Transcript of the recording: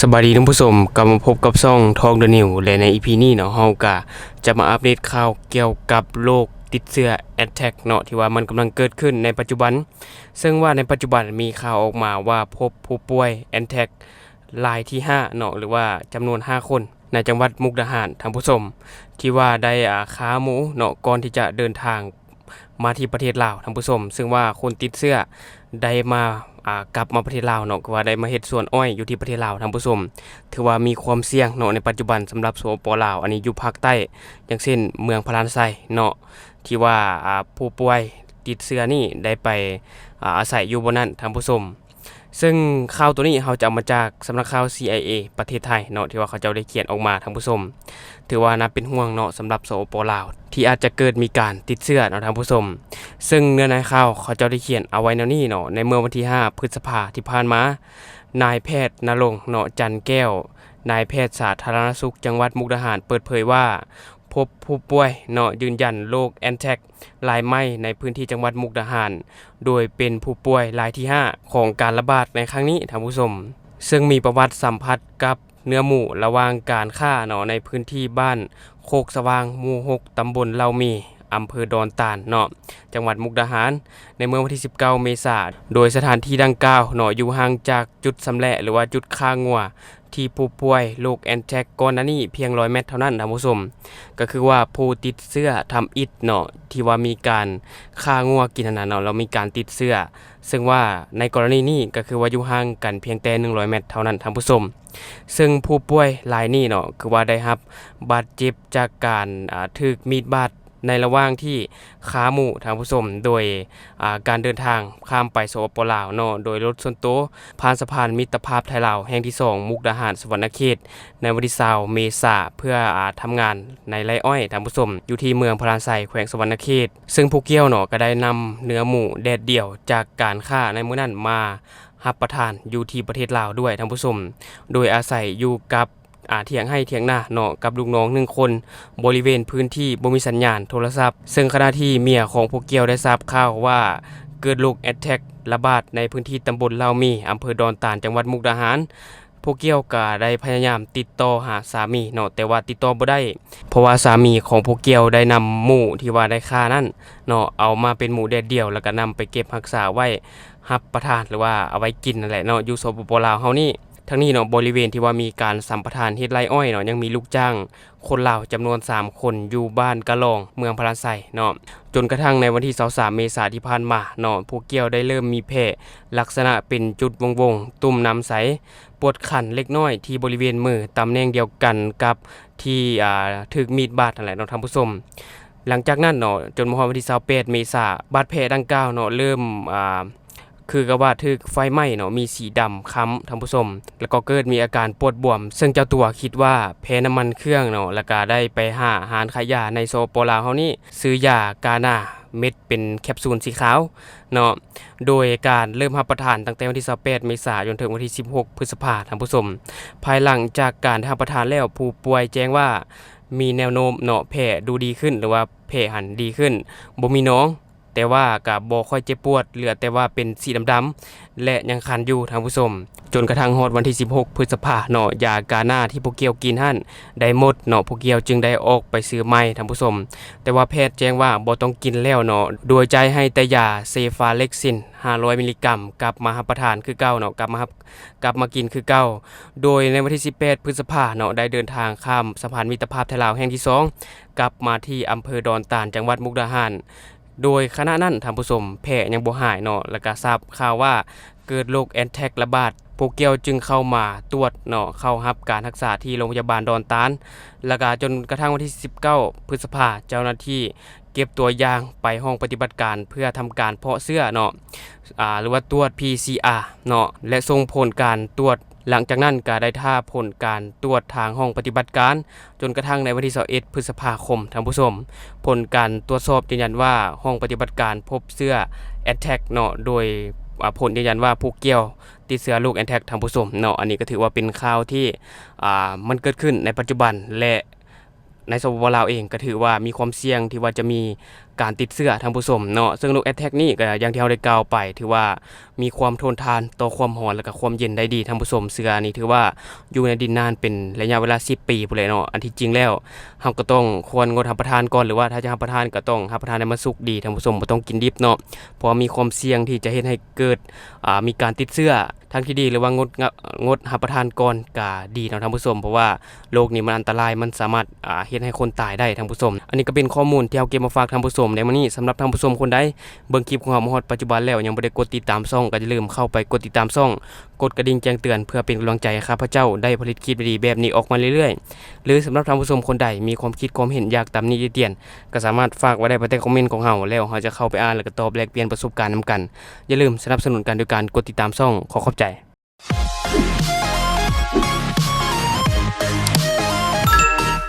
ສະບາຍດີທ່ານຜູ້ຊົມ, ກັບມາພົບກັບຊ່ອງ Talk the News ແລະ ໃນ ອີພີ ນີ້ເນາະ ເຮົາກະຈະມາອັບເດດຂ່າວກ່ຽວກັບໂລກຕິດເຊື້ອ Anthrax ເນາະ ທີ່ວ່າມັນກຳລັງເກີດຂຶ້ນໃນປັດຈຸບັນ, ເຊິ່ງວ່າໃນປັດຈຸບັນມີຂ່າວອອກມາວ່າພົບຜູ້ປ່ວຍ Anthrax ລາຍທີຫ້າເນາະ ຫຼືວ່າຈຳນວນຫ້າຄົນ ໃນຈັງຫວັດມຸກດາຫານ ທ່ານຜູ້ຊົມ, ທີ່ວ່າໄດ້ ອາ ຂ້າໝູເນາະ ກ່ອນທີ່ຈະເດີນທາງ ມາທີ່ປະເທດລາວ ທ່ານຜູ້ຊົມ, ເຊິ່ງວ່າຄົນຕິດເຊື້ອໄດ້ມາ ອາ ກັບມາປະເທດລາວເນາະ, ຄືວ່າໄດ້ມາເຮັດສວນອ້ອຍຢູ່ທີ່ປະເທດລາວ ທ່ານຜູ້ຊົມ. ຖືວ່າມີຄວາມສ່ຽງເນາະ ໃນປັດຈຸບັນສຳລັບ ສປປ ລາວ, ອັນນີ້ຢູ່ພາກໃຕ້ ຢ່າງເຊັ່ນ ເມືອງພະລານໄຊເນາະ ທີ່ວ່າ ອາ ຜູ້ປ່ວຍຕິດເຊື້ອນີ້ໄດ້ໄປ ອາ ອາໄສຢູ່ບ່ອນນັ້ນ ທ່ານຜູ້ຊົມ. ເຊິ່ງຂ່າວໂຕນີ້ເຮົາຈະເອົາມາຈາກສຳນັກຂ່າວ ຊີໄອເອ ປະເທດໄທເນາະ ທີ່ວ່າເຂົາເຈົ້າໄດ້ຂຽນອອກມາ ທ່ານຜູ້ຊົມ. ຖືວ່າໜ້າເປັນຫ່ວງເນາະ ສຳລັບ ສປປ ລາວ ທີ່ອາດຈະເກີດມີການຕິດເຊື້ອເນາະ ທ່ານຜູ້ຊົມ. ເຊິ່ງເນື້ອໃນຂ່າວເຂົາເຈົ້າໄດ້ຂຽນເອົາໄວ້ແນວນີ້ເນາະ, ໃນເມື່ອວັນທີຫ້າ ພຶດສະພາທີ່ຜ່ານມາ, ນາຍແພດນະລົງເນາະ ຈັນແກ້ວ, ນາຍແພດສາທາລະນະສຸກຈັງຫວັດມຸກດາຫານ ເປີດເຜີຍວ່າ ພົບຜູ້ປ່ວຍເນາະ ຢືນຢັນໂລກ Anthrax ລາຍໃໝ່ໃນພື້ນທີ່ຈັງຫວັດມຸກດາຫານ, ໂດຍເປັນຜູ້ປ່ວຍລາຍທີຫ້າຂອງການລະບາດໃນຄັ້ງນີ້ ທ່ານຜູ້ຊົມ, ເຊິ່ງມີປະຫວັດສຳຜັດກັບເນື້ອໝູລະຫວ່າງການຄ້າເນາະ ໃນພື້ນທີ່ບ້ານໂຄກສະຫວ່າງ ໝູ່ຫົກ ຕຳບົນເຫຼົ່າໝີ ອຳເພີດອນຕານເນາະ ຈັງຫວັດມຸກດາຫານ ໃນເມື່ອວັນທີສິບເກົ້າ ເມສາ, ໂດຍສະຖານທີ່ດັ່ງກ່າວເນາະ ຢູ່ຫ່າງຈາກຈຸດຊຳແລະ ຫຼືວ່າຈຸດຂ້າງົວ ທີ່ຜູ້ປ່ວຍໂລກ Anthrax ກ່ອນໜ້ານີ້ພຽງຮ້ອຍແມັດເທົ່ານັ້ນ ທ່ານຜູ້ຊົມ. ກໍຄືວ່າຜູ້ຕິດເຊື້ອທຳອິດເນາະ ທີ່ວ່າມີການຂ້າງົວກິນຫັ້ນນະເນາະ ແລ້ວມີການຕິດເຊື້ອ, ເຊິ່ງວ່າໃນກໍລະນີນີ້ກໍຄືວ່າຢູ່ຫ່າງກັນພຽງແຕ່ໜຶ່ງຮ້ອຍແມັດເທົ່ານັ້ນ ທ່ານຜູ້ຊົມ. ເຊິ່ງຜູ້ປ່ວຍລາຍນີ້ເນາະ ຄືວ່າໄດ້ຮັບບາດເຈັບຈາກການ ອາ ຖືກມີດບາດ ໃນລະຫວ່າງທີ່ຄ້າໝູ ທ່ານຜູ້ຊົມ, ໂດຍ ອາ ການເດີນທາງຂ້າມໄປ ສປປ ລາວເນາະ ໂດຍລົດສ່ວນໂຕ ຜ່ານສະພານມິດຕະພາບໄທລາວແຫ່ງທີສອງ ມຸກດາຫານ ສະຫວັນນະເຂດ ໃນວັນທີຊາວ ເມສາ ເພື່ອ ອາ ທຳງານໃນໄຮ່ອ້ອຍ ທ່ານຜູ້ຊົມ, ຢູ່ທີ່ເມືອງພະລານໄຊ ແຂວງສະຫວັນນະເຂດ. ເຊິ່ງຜູ້ກ່ຽວເນາະ ກໍໄດ້ນຳເນື້ອໝູແດດດ່ຽວຈາກການຄ້າໃນມື້ນັ້ນມາຮັບປະທານຢູ່ທີ່ປະເທດລາວດ້ວຍ ທ່ານຜູ້ຊົມ, ໂດຍອາໄສຢູ່ກັບ ອາ ຖຽງໄຮ່ຖຽງນາເນາະ ກັບລູກນ້ອງໜຶ່ງຄົນ ບໍລິເວນພື້ນທີ່ບໍ່ມີສັນຍານໂທລະສັບ. ເຊິ່ງຂະນະທີ່ເມຍຂອງຜູ້ກ່ຽວໄດ້ຊາບຂ່າວວ່າເກີດໂລກ Anthrax ລະບາດໃນພື້ນທີ່ຕຳບົນເຫຼົ່າໝີ ອຳເພີດອນຕານ ຈັງຫວັດມຸກດາຫານ, ຜູ້ກ່ຽວກໍໄດ້ພະຍາຍາມຕິດຕໍ່ຫາສາມີເນາະ ແຕ່ວ່າຕິດຕໍ່ບໍ່ໄດ້ ເພາະວ່າສາມີຂອງຜູ້ກ່ຽວໄດ້ນຳໝູທີ່ວ່າໄດ້ຂ້ານັ້ນເນາະ ເອົາມາເປັນໝູແດດດ່ຽວ ແລ້ວກໍນຳໄປເກັບຮັກສາໄວ້ຮັບປະທານ ຫຼືວ່າເອົາໄວ້ກິນນັ້ນແຫຼະເນາະ ຢູ່ ສປປ ລາວ ເຮົານີ້. ທັງນີ້ເນາະ ບໍລິເວນທີ່ວ່າມີການສຳປະທານເຮັດໄຮ່ອ້ອຍເນາະ ຍັງມີລູກຈ້າງຄົນລາວຈຳນວນສາມຄົນຢູ່ບ້ານກະຫຼອງ ເມືອງພະລານໄຊເນາະ. ຈົນກະທັ່ງໃນວັນທີຊາວສາມ ເມສາທີ່ຜ່ານມາເນາະ ຜູ້ກ່ຽວໄດ້ເລີ່ມມີແຜລັກສະນະເປັນຈຸດວົງໆ ຕຸ່ມນ້ຳໃສ ປວດຄັນເລັກນ້ອຍທີ່ບໍລິເວນມື ຕຳແໜ່ງດຽວກັນກັບທີ່ ອາ ຖືກມີດບາດຫັ້ນແຫຼະເນາະ ທ່ານຜູ້ຊົມ. ຫຼັງຈາກນັ້ນເນາະ ຈົນມາຮອດວັນທີຊາວແປດ ເມສາ ບາດແຜດັ່ງກ່າວເນາະ ເລີ່ມ ອາ ຄືກັບວ່າຖືກໄຟໄໝ້ເນາະ ມີສີດຳຄ້ຳ ທ່ານຜູ້ຊົມ, ແລ້ວກໍເກີດມີອາການປວດບວມ, ເຊິ່ງເຈົ້າຕົວຄິດວ່າແພ້ນ້ຳມັນເຄື່ອງເນາະ, ແລ້ວກໍໄດ້ໄປຫາຮ້ານຂາຍຢາໃນ ສປປ ລາວ ເຮົານີ້ ຊື້ຢາການາເມັດເປັນແຄບຊູນສີຂາວເນາະ, ໂດຍການເລີ່ມຮັບປະທານຕັ້ງແຕ່ວັນທີຊາວແປດ ເມສາ ຈົນເຖິງວັນທີສິບຫົກ ພຶດສະພາ ທ່ານຜູ້ຊົມ, ພາຍຫຼັງຈາກການໄດ້ຮັບປະທານແລ້ວ ຜູ້ປ່ວຍແຈ້ງວ່າມີແນວໂນ້ມເນາະ ແຜດູດີຂຶ້ນ ຫຼືວ່າແຜຫັ້ນດີຂຶ້ນ ບໍ່ມີໜອງ ແຕ່ວ່າກໍບໍ່ຄ່ອຍເຈັບປວດ, ເຫຼືອແຕ່ວ່າເປັນສີດຳໆ ແລະ ຍັງຄັນຢູ່ ທ່ານຜູ້ຊົມ. ຈົນກະທັ່ງຮອດວັນທີສິບຫົກ ພຶດສະພາເນາະ, ຢາການາທີ່ຜູ້ກ່ຽວກິນຫັ້ນໄດ້ໝົດເນາະ, ຜູ້ກ່ຽວຈຶ່ງໄດ້ອອກໄປຊື້ໃໝ່ ທ່ານຜູ້ຊົມ, ແຕ່ວ່າແພດແຈ້ງວ່າບໍ່ຕ້ອງກິນແລ້ວເນາະ, ໂດຍຈ່າຍໃຫ້ແຕ່ຢາເຊຟາເລັກຊິນ ຫ້າຮ້ອຍມິລລີກຣາມ ກັບມາຮັບປະທານຄືເກົ່າເນາະ, ກັບມາຮັບ ກັບມາກິນຄືເກົ່າ. ໂດຍໃນວັນທີສິບແປດ ພຶດສະພາເນາະ, ໄດ້ເດີນທາງຂ້າມສະພານມິດຕະພາບໄທລາວແຫ່ງທີສອງ ກັບມາທີ່ອຳເພີດອນຕານ ຈັງຫວັດມຸກດາຫານ. ໂດຍຂະນະນັ້ນ ທ່ານຜູ້ຊົມ, ແຜຍັງບໍ່ຫາຍເນາະ, ແລ້ວກະຊາບຂ່າວວ່າເກີດໂລກແອນແທກລະບາດ, ຜູ້ກ່ຽວຈຶ່ງເຂົ້າມາຕວດເນາະ, ເຂົ້າຮັບການຮັກສາທີ່ໂຮງພະຍາບານດອນຕານ, ແລ້ວກະຈົນກະທັ່ງວັນທີສິບເກົ້າ ພຶດສະພາ, ເຈົ້າໜ້າທີ່ເກັບຕົວຢ່າງໄປຫ້ອງປະຕິບັດການເພື່ອທຳການເພາະເຊື້ອເນາະ, ອາ ຫຼືວ່າຕວດ ພີຊີອາ ເນາະ ແລະ ສົ່ງຜົນການຕວດ. ຫຼັງຈາກນັ້ນກະໄດ້ຖ້າຜົນການຕວດທາງຫ້ອງປະຕິບັດການ ຈົນກະທັ່ງໃນວັນທີຊາວເອັດ ພຶດສະພາຄົມ, ທ່ານຜູ້ຊົມ, ຜົນການຕວດສອບຢືນຢັນວ່າຫ້ອງປະຕິບັດການພົບເຊື້ອແອນແທກເນາະ, ໂດຍ ອາ ຜົນຢືນຢັນວ່າຜູ້ກ່ຽວຕິດເຊື້ອໂລກແອນແທກ, ທ່ານຜູ້ຊົມເນາະ. ອັນນີ້ກໍຖືວ່າເປັນຂ່າວທີ່ ອາ ມັນເກີດຂຶ້ນໃນປັດຈຸບັນ ແລະ ໃນ ສປປ ລາວ ເອງກໍຖືວ່າມີຄວາມສ່ຽງທີ່ວ່າຈະມີ ການຕິດເຊື້ອ ທ່ານຜູ້ຊົມເນາະ. ເຊິ່ງນົກແອັດແທັກນີ້ກໍຢ່າງທີ່ເຮົາໄດ້ກ່າວໄປ ຖືວ່າມີຄວາມທົນທານຕໍ່ຄວາມຮ້ອນ ແລະກະຄວາມເຢັນໄດ້ດີ ທ່ານຜູ້ຊົມ. ເຊື້ອນີ້ຖືວ່າຢູ່ໃນດິນນານເປັນໄລຍະເວລາສິບປີພຸ້ນແຫຼະເນາະ. ອັນທີ່ຈິງແລ້ວ ເຮົາກໍຕ້ອງຄວນງົດຮັບປະທານກ່ອນ ຫຼືວ່າຖ້າຈະຮັບປະທານກໍຕ້ອງຮັບປະທານໃຫ້ມັນສຸກດີ ທ່ານຜູ້ຊົມ, ບໍ່ຕ້ອງກິນດິບເນາະ ເພາະວ່າມີຄວາມສ່ຽງທີ່ຈະເຮັດໃຫ້ເກີດ ອ່າ ມີການຕິດເຊື້ອ. ທາງທີ່ດີ ຫຼືວ່າງົດ ງົດຮັບປະທານກ່ອນກະດີເນາະ ທ່ານຜູ້ຊົມ, ເພາະວ່າໂລກນີ້ມັນອັນຕະລາຍ ມັນສາມາດ ອ່າ ເຮັດໃຫ້ຄົນຕາຍໄດ້ ທ່ານຜູ້ຊົມ. ອັນນີ້ກໍເປັນຂໍ້ມູນທີ່ເຮົາເກັບມາຝາກທ່ານຜູ້ຊົມໃນມື້ນີ້. ສຳລັບທ່ານຜູ້ຊົມຄົນໃດເບິ່ງຄລິບຂອງເຮົາມາຮອດປັດຈຸບັນແລ້ວ ຍັງບໍ່ໄດ້ກົດຕິດຕາມຊ່ອງ ກໍຢ່າລືມເຂົ້າໄປກົດຕິດຕາມຊ່ອງ ກົດກະດິ່ງແຈ້ງເຕືອນ ເພື່ອເປັນກຳລັງໃຈໃຫ້ຂ້າພະເຈົ້າໄດ້ຜະລິດຄລິບດີໆແບບນີ້ອອກມາເລື້ອຍໆ. ຫຼືສຳລັບທ່ານຜູ້ຊົມຄົນໃດມີຄວາມຄິດຄວາມເຫັນ ຢາກຕຳໜິຕິຕຽນ ກໍສາມາດຝາກໄວ້ໄດ້ພາຍໃຕ້ຄອມເມັນຂອງເຮົາ ແລ້ວເຮົາຈະເຂົ້າໄປອ່ານ ແລະກໍຕອບແລກປ່ຽນປະສົບການນຳກັນ. ຢ່າລືມສະໜັບສະໜູນກັນໂດຍການກົດຕິດຕາມຊ່ອງ. ຂໍຂອບໃຈ.